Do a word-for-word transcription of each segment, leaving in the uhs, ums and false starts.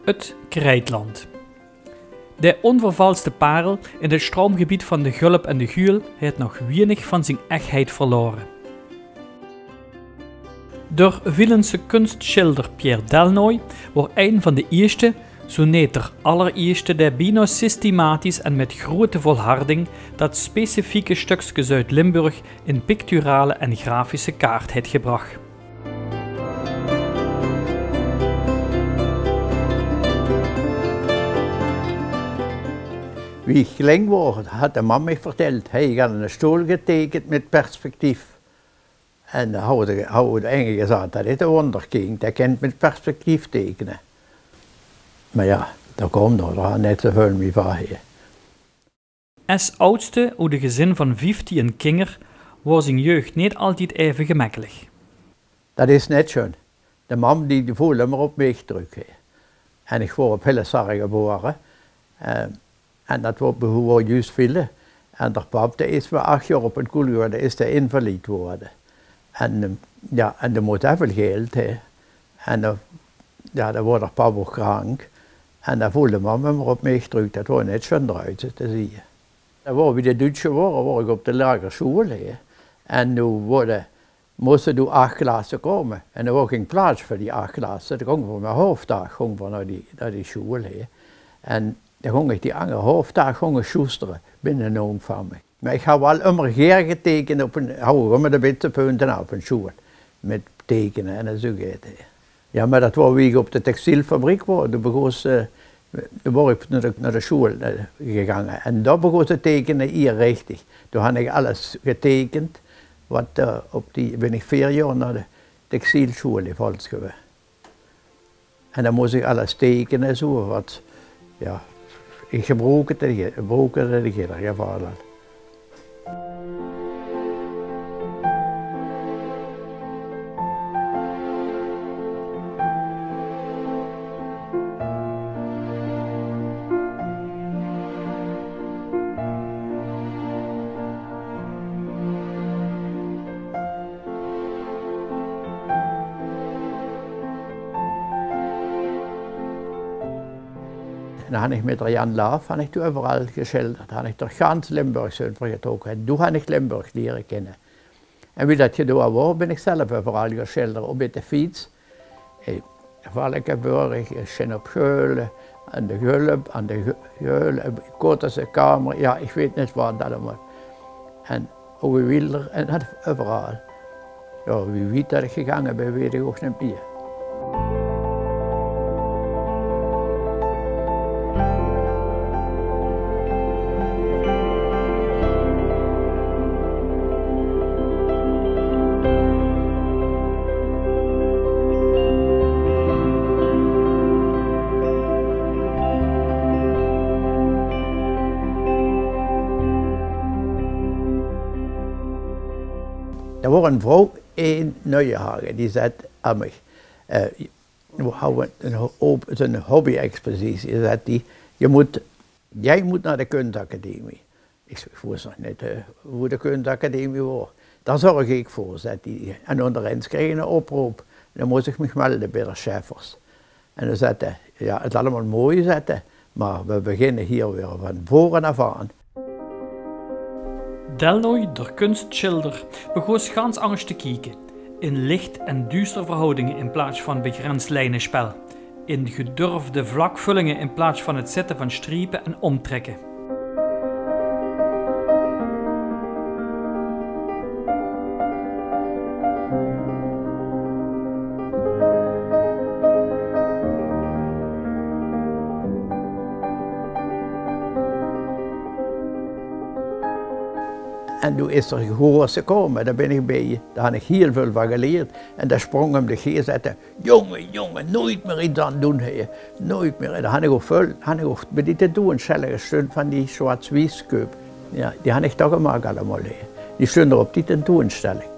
't Krijtland. De ónvervalste parel in 't stroumgebied van de Gulp en de Guul haet nog wienig van zien echheid verlaore. D'r Villense kunstsjilder Pierre Delnoy woar ein van de ieësjte, zoeë neet d'r allerieësjte, dae bienao systematisch en mit groeëte volharding dat specifieke sjtökske Zuid-Limburg in picturale en grafische kaart haet gebrach. Wie ich kling woar, hat de mam mich vertèld, hae haw eine sjtool geteikend mit perspectief. En dan hawwe de, hawwe de Inge gezag, dat is e wónderkind, dae kint mit perspectief teikene. Mer jao, dao kump nog waal neet zoväöl mie van, hè. Es audste oet e gezin van vieftieën kinger woar zien jeug neet altied eve gemekkelik. Dat is neet sjoeën. De mam die, die voel ummer op mich trök, hè. En ich woar op Hillesarre gebaore. Eh, en dat woar, woar juus Ville. En d'r pap, dae is mit ach joar op 'n koel gewore, is dae invalied woeëde. En, eh, jao, en dae mós väöl geld, hè. En, eh, jao, dan woar d'r pap ouch krank. En dan voel de mam ummer op mich trök. Dat woar neet sjoeën d'r oet te zieë. Dan woar, wie de Duutsje wore, woar ich op de lagere sjoeël, hè. En noe woeëde, móste doe ach klasse kómme. En d'r woar gein plaats veur die ach klasse. Dan gónge v'r mit Hoofddag, gónge v'r nao die, nao die sjoeël, hè. En dan gónge ich die anger Hoofddag, gónge ich sjoestere, binne 'n ómvang. Mer ich haw waal ummer gaer geteikend op 'n, haw ich ummer de bitse punte op 'n sjoeël. Mit teikene en zoeë get, hè. Jao, mer dat woar wie ich op de textielfabriek woar. Doe begós, eh, doe woar ich nao de, nao de sjoeël, eh, gegange. En dao begós te teikene, hie richtig. Doe han ich alles geteikend, wat, eh, op die, bin ich veer joar nao de textielsjoeël in Valske gewaes. En dan mós ich alles teikene, zoeë wat, jao, ich gebroek 't, gebroek 't in eder geval al. En dan han ich mit d'r Jan Laaf, han ich doe euveral gesjilderd, han ich door gans Limburg zeen vergetrokke. En doe han ich Limburg liere kinne. En wie dat gedoa woar, bin ich zelf euveral gesjilderd, op mit de fiets. Eh, Valkeberg, ich bin op Geule, aan de Gulp, aan de Gu-, Geule, eh, Kotterse Kamer, jao, ich weit neet wat allemaol. En Oude Wielder en dat euveral. Jao, wie wied dat ich gegange bin, weit ich ouch neet mie. D'r woar 'n vrouw in Nuienhage, die zag aan mich, eh, v'r hawwe 'n ho-, op-, zoe'n hobby-expositie, zag die, "Ge mót, doe mós nao de kunstacademie." Ich, ich wis nog neet, eh, wo de kunstacademie woar. "Dao zörg ich veur," zag die. En ónger ins kreeg ich 'nen oproop. Dan mós ich mich melde bie de Scheffers. En dan zag 'r, "Jao, 't is allemaol mooi," zag 'r, "mer v'r beginne hie weer van veure aaf aan." Delnoy, d'r kunstsjilder, begós gans angers te kieke. In licht- en duusterverhoudinge in plaats van begrens lijnenspel. In gedurfde vlakvullinge in plaats van 't zitte van sjtriepe en ómtrèkke. En doe is 'r gehoor gekómme, dao bin ich bie. Dao han ich hieël väöl van gelierd. En dao spróng 'm de gees oet. Jónge, jónge, noeëts mie get aan doon, hè. Noeëts mie. En dao han ich ouch väöl, han ich ouch bie die tentoonsjtèllinge sjtund van die zwart-wit sjöp. Jao, die han ich toch gemaak allemaol, hè. Die sjtunde op die tentoonsjtèlling.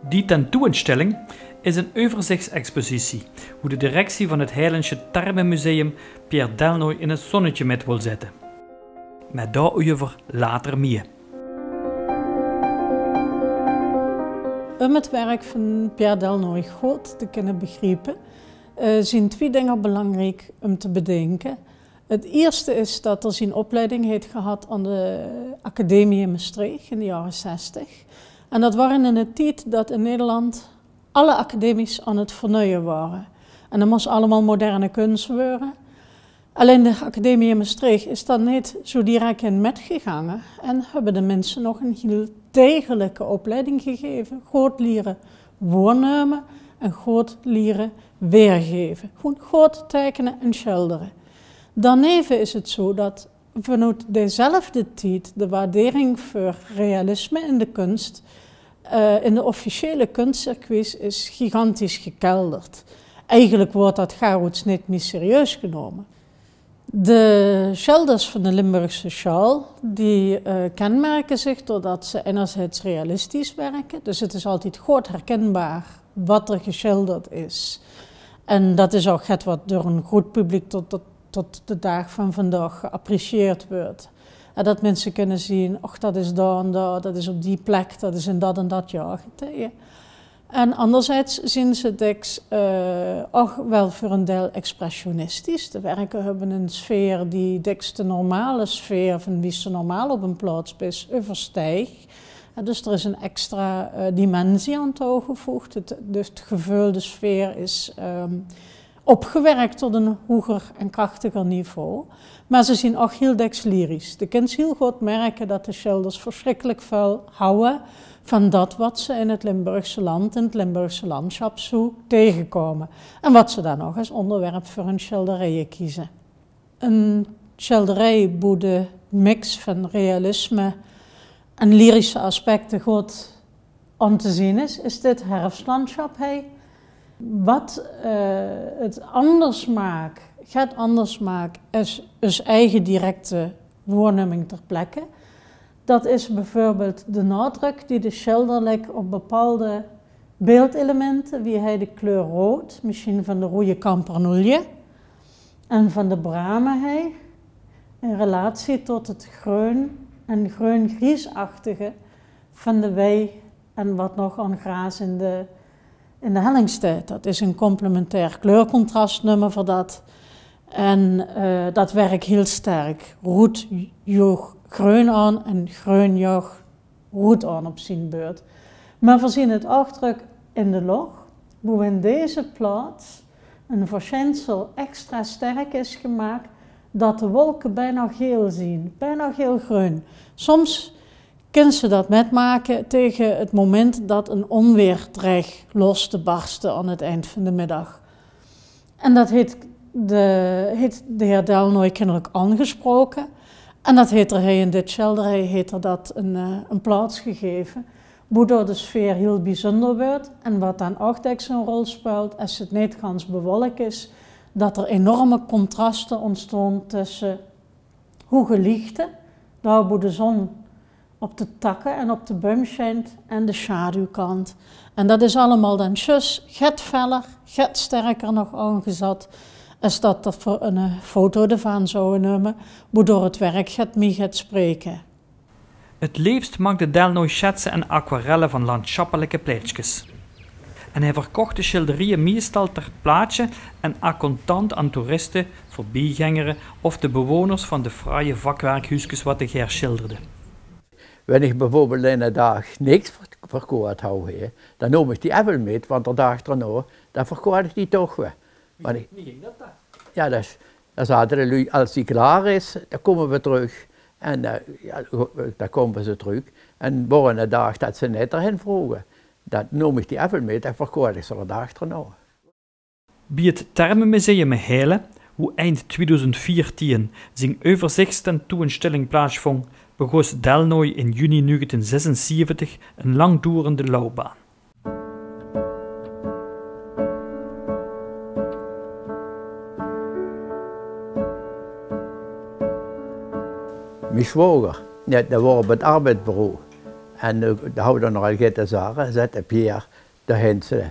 Die tentoonsjtèlling is 'n euverzichtsexpositie, wo de directie van 't Heilensje Termemuseum Pierre Delnoy in 't zónnetje mit wol zitte. Mer dao-euver later mie. Um 't werk van Pierre Delnoy good te kinne begriepe, Eh, zien twie dinger belangriek um te bedinke. Het ierste is dat er zien opleiding heet gehad aan de academie in Mestreech in de jaore zestig. En dat waor in eine tied dat in Nederland alle academies aan het vernuie waore. En dat mós allemaol moderne kuns weure. Allein de academie in Mestreech is dao neet zoe direk in metgegange en höbbe de minse nog ein hiel degelijke opleiding gegeve. Good liere woornumme en good liere weergeve. Good, good teikene en sjildere. Daoneve is het zoe dat vanoet dezelfde tied de waardering veur realisme in de kuns, eh, in de officiële kunscircuits is gigantisch gekelderd. Eigelik weurt dat gaar oets neet mie serieus genome. De sjilders van de Limburgse sjaol, die, eh, kenmerke zich doordat ze enerzijds realistisch werke, dus het is altied good herkenbaar wat er gesjilderd is. En dat is ouch get wat door ein groet publiek tot, tot, tot de daag van vandaag geapprecieerd weurt. En dat minse kinne zien, och, dat is dao en dao, dat is op die plek, dat is in dat en dat jaor geteie. En anderzijds zien ze dèks, eh, ouch wel veur ein deil expressionistisch. De werke höbbe ein sfeer die dèks de normale sfeer van wie se normaal op ein plaots bis, euverstijg. En dus er is ein extra, eh, dimensie aan toegevoegd. Het, dus het geveul, de sfeer is, ehm, opgewerk tot ein hoeger en krachtiger niveau. Mer ze zien ouch hiel dèks lyrisch. De kins hiel good merke dat de sjilders versjrikkelik väöl hawwe van dat wat ze in het Limburgse land, in het Limburgse landsjap zoe tegekome. En wat ze dan nog es óngerwerp veur hun sjilderieje keze. Ein sjilderij boe de mix van realisme en lyrische aspecte good aan te zien is, is dit herfstlandsjap hei. Wat, eh, het anders maak, get anders maak, is us eige directe woornumming ter plekke. Dat is beveurbeeld de naodrök die de sjilder lèk op bepaalde beeldelemente, wie hei de kleur roead, mesjiens van de roeje Campernoelje, en van de brame hei, in relatie tot het greun en greun-griesachtige van de wei en wat nog aan graas in de, in de helling steit. Dat is ein complementair kleurcontrast, neume v'r dat. En, eh, dat werk hiel sterk. Roead joog greun aan en greun joog roead aan op zien beurt. Mer v'r zien het ouch trök in de loch, boe in deze plaots ein versjijnsel extra sterk is gemaak, dat de wolke bijna geel zien, bijna geel-greun. Soms kins se dat metmake tege het moment dat ein ónweer dreig los te barste aan het eind van de middag. En dat heet de, heet de heer Delnoy kinnelik aangesproke. En dat heet er hei in dit sjilderij, heet er dat ein, eh, ein plaots gegeve, boedoor de sfeer hiel bezunder weurt. En wat dan ouch dèks ein rol speult, es het neet gans bewolk is, dat er enorme contraste óntstoon tösse hoege liegte, dao boe de zon op de takke en op de buim sjijnt, en de sjaduwkant. En dat is allemaol dan zjus get feller, get sterker nog aongezat, es dat v'r ein, eh, foto d'rvan zouwe neume, boedoor het werk get mie geit spreke. Het leefst maakde Delnoy sjetse en aquarelle van landsjappelike plaetskes. En hae verkoch de sjilderieje meistal ter plaatse en à contant aan toeriste, veurbiegjengere of de bewoners van de fraaie vakwerkhuuskes wat hae gaer sjilderde. Wen ich beveurbeeld eine daag niks ver-, verkocht hou, hè, dan noom ich die effe mit, want d'r daag d'rnao, dan verkocht ich die toch weer. Want ich, wie ging dat dan? Ja, dat is, dan zaote de luuj, als die klaor is, dan kómme v'r trök. En, eh, ja, dan kómme ze trök. En wore eine daag dat ze neet d'rhaer vroge, dan noom ich die effe mit en verkocht ich ze d'r daag d'rnao. Bie het Thermemuseum in Heële, woe eind tweeduizend veertien zien euverzichtestoeënstelling plaatsvónj, begós Delnoy in juni negentien zesenzeventig ein langdurende loupbaan. Mien zwaoger, ja, dae woor op het arbeidsbureau. En, eh, dae hou d'r nog al get te zage, zette Pierre, dao hint ze,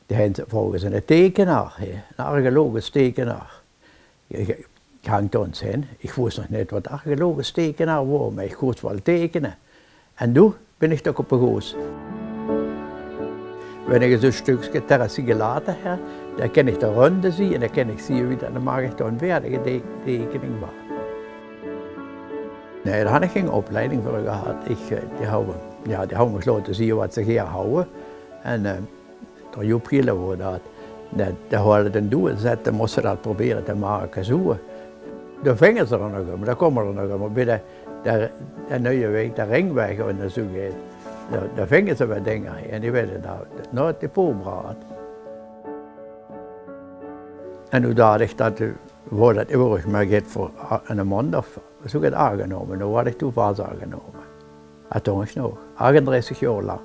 dao hint ze, vroge ze eine tekenaar, hè, eine archeologisch tekenaar. Ich, ich hang toen zin, ich wós nog neet wat archeologisch tekenaar woor, mer ich kós waal tekene. En doe bin ich toch op begós. Wen ich zoe'n stökske terrasse gelaote höb, dan kin ich de rónde zieë en dan kin ich zieë wie dat, dan maak ich dao ein veerdige te-, teikening van. Nae, dao han ich gein opleiding veur gehad. Ich, eh, die hawwe, jao, die hawwe mich laote zieë wat ze gaer hawwe. En, eh, d'r Joep Gille woor dat. Nae, dae haw ein doel gezat, dan mós se dat probere te make zoeë. Dao vinge ze d'r nog ummer, dao kómme ze d'r nog ummer. Bie de, de, de Nuie Waeg, de Ringweg en zoeë get. Dao, dao vinge ze waat dinger. En die wille dao, nao 't depot braoje. En noe daach ich dat, eh, woor dat euverig mer get veur a-, eine maond of zoeë get aangenómme. Noe woor ich toen vas aangenómme. En toen is nog achtendressig jaor lank.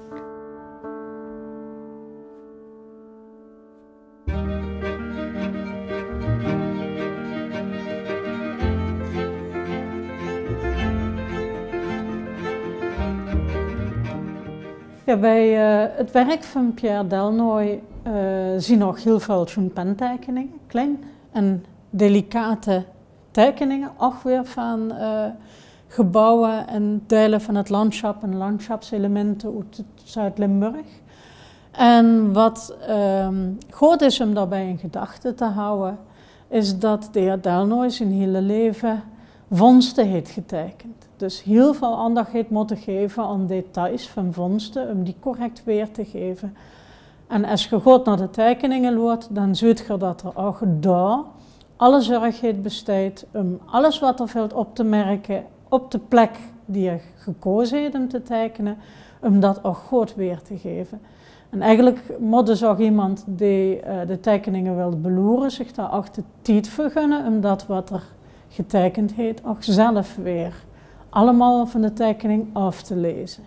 Jao, bie, eh, 't werk van Pierre Delnoy, eh, zien nog hiel väöl sjoen penteikeninge, klein en delicate teikeninge, ouch weer van, eh, gebouwe en deile van 't landsjap en landschapselemente oet 't Zuid-Limburg. En wat, ehm, good is um daobie in gedachte te hawwe, is dat de heer Delnoy zien hiele leve vónste heet geteikend. Dus hiel väöl aandach heet mótte geve aan details van vónste, um die correct weer te geve. En es ge good nao de teikeninge loert, dan zuut ge dat 'r ouch dao alle zörg heet besteid um alles wat 'r vilt op te merke op de plek die 'r gekoze heet um te teikene, um dat ouch good weer te geve. En eigelik mót dus ouch iemes die, eh, de teikeninge wilt beloere, zich dao ouch de tied veur gunne um dat wat 'r geteikend heet ouch zelf weer allemaol van de teikening aof te leze.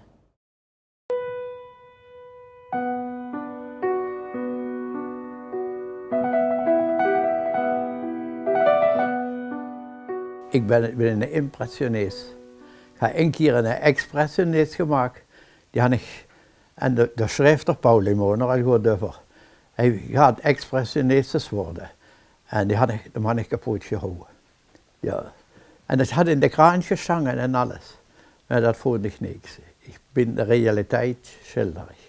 Ich bin, bin eine impressionis. Ich han ein kier eine expressionis gemaak. Die han ich, en de, de sjrifter Paul Limoner al good euver. Hae haw expressionis woorde. En die han ich, dae han ich kapoet gehouwe. Jao. En 't haw in de krant gestange en alles. Mer dat vónj ich niks. Ich bin de realiteit sjilder ich.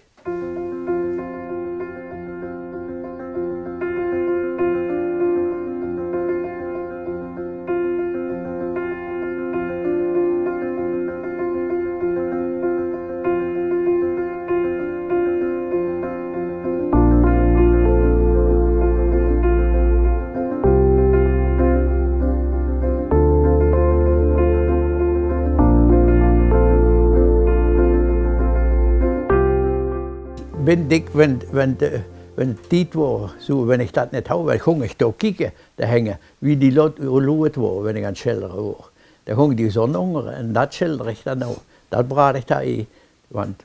Bin dik, wen, wen de, wen 't tied woor, zoe, wen ich dat net haw, wen góng ich dao kieke, dao hinge, wie die lot, loet woor, wen ich aan 't sjildere woor. Dao góng die zon ónger en dat sjilder ich dan ouch. Dat braach ich dao in, want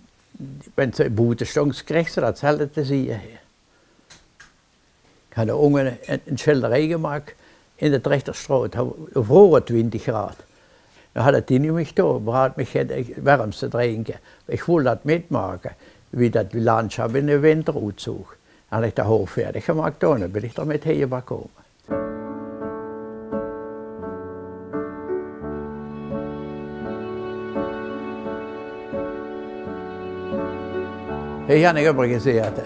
wen se boete stóngs, kreegs se dat zelde te zieë. Ich han ouch ein, ein sjilderie gemaak in de Trechterstraot, vrooge twintig graad. Dan haw ich die neet mie dao, braach mich 't werms te drinke. Ich wól dat mitmake, wie dat die landsjap in de winter oetzoog. Han ich dat haof veerdig gemaak, toen bin ich d'r mit heeje kómme. Hie han ich ummer gezete.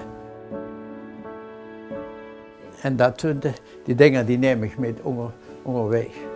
En dat zunt de, die dinger, die num ich mit ónger, óngerwaeg.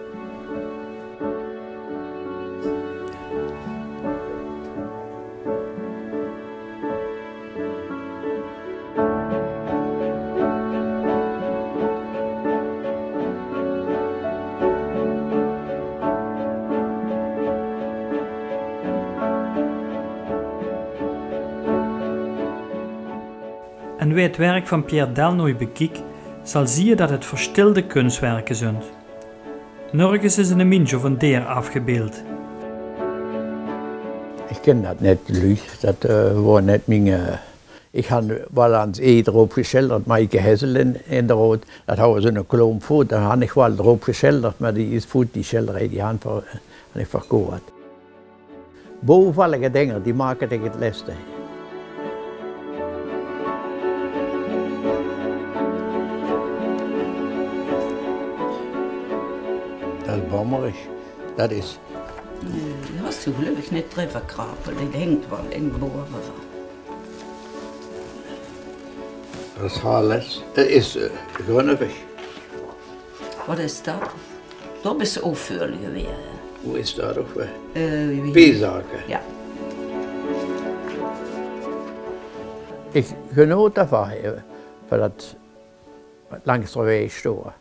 En wae 't werk van Pierre Delnoy bekiek, zal zieë dat 't versjtèlde kunswerke zunt. Nörges is 'ne minsj of 'n deer aafgebeeld. Ich kin dat net, Luuj. Dat, eh, woor net mien, eh, ich han waal ins eder op gesjilderd, Maaike Hessel in, in de rood. Dat haw zoe'n kloomp voet, dao han ich waal op gesjilderd, mer die is voet, die sjilderie, die han ver-, han ich verkocht. Bouwvallige dinger, die make dich 't lèste. Dat is bammerig. Dat is... Nae, die has se gelukkig neet d'reuver gekrabbeld. Die hingk waal in bove. Wat is, eh, grunnevig. Wat is dat? Dao bis se ouch väöl gewaes. Wie is dat ouch weer? Eh, wie- Peezake. Jao. Ich genoot d'rvan, eh, van dat langs de waeg stoon.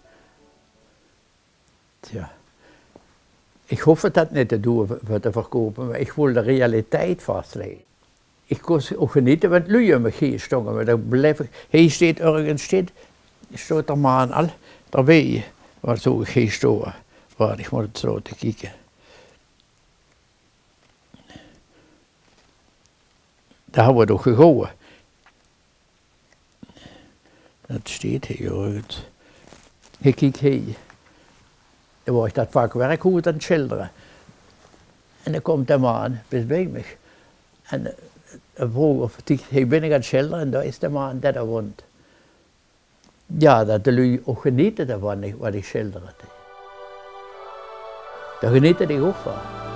Tja. Ich hoof dat neet te doon veur te verkoupe, mer ich wól de realiteit vaslègke. Ich kós ouch geniete, want luuj óm mich heen stónge, mer dan blief ich, hie steit örges, steit, steit d'r maan al d'rbie, wat zoe ich hie stoon, wat ich mót zo te kieke. Dao höbbe v'r 't ouch gehaoje. Dat steit hie örges. Hie, kiek hie. Dao waor ich dat vakwerkhoes aan 't sjildere. En dan kump d'r maan bis bie mich. En, eh, vroog of ich hie bin aan 't sjildere en dao is d'r maan dae dao woont. Jao, dat de luuj ouch geniete d'rvan, wat ich sjilder. Dao geniete die ouch van.